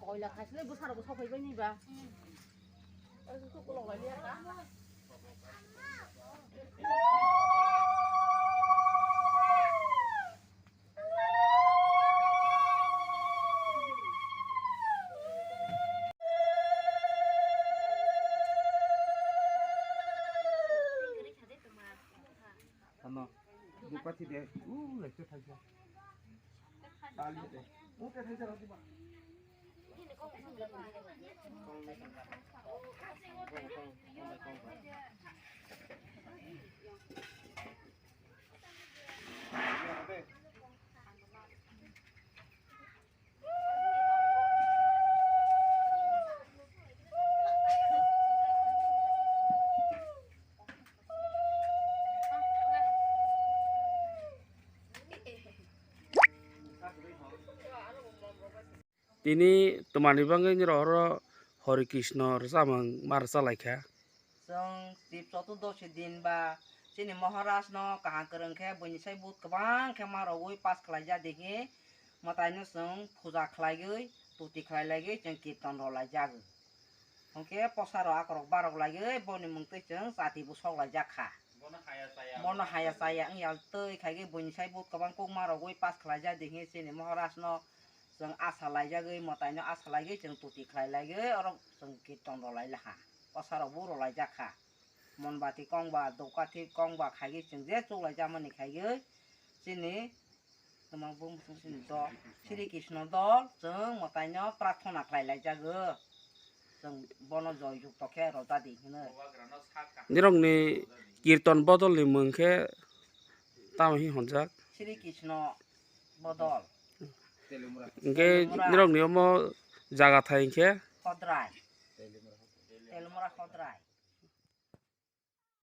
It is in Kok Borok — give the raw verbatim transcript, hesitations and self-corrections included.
Koila khaisle bwsarok bo sokphaibai ni ba. Ano, dupathi de, uh, lekte thaisa. Tali de. Ute thaisa roti ba. Tini twmani bagwi nini rohoro Hare Krishna rwchapmung ma rwchalaikha. Chwng Shiv Chatudoshi din ba chini Maharaj no kaham kwrwng khe buini sai but kwbang khe ma rogwi pass khlaijak de khe mwtaino chwng puja khlaiwi tuti khlai laiwi chwng kirtan rw laijak. Hwnkhe posa rok akorok barok laiwi boni mung twi chwng chati bo sok laijak kha. Bono haya chaya wngya twi khaigwi buini sai but kwbang kok ma rogwi pass khlaijak de khe chini Maharaj no chwng asa laijagwi mwtaino asa laigwi chwng tuti khlai laigwi oro chwng kirtan rw lai laha. Posa rok bo rw laijak kha. Monbati kong ba, dokathip kong ba khaigwi chwng je chuk laijakmani khaigwi chini Tamo bumsung sini do, Sri Krishna dol, chwng mwtaino prarthana khlai laijago. Chwng bono joy jukto khe rwjadi hwnwi. Nirokni kirtan bodolni mung khe tamo hi honjak? Sri Krishna bodol. Hwnkhe nirokni omo jaga thai hwnkhe? Khodrai. Telmura Khodrai.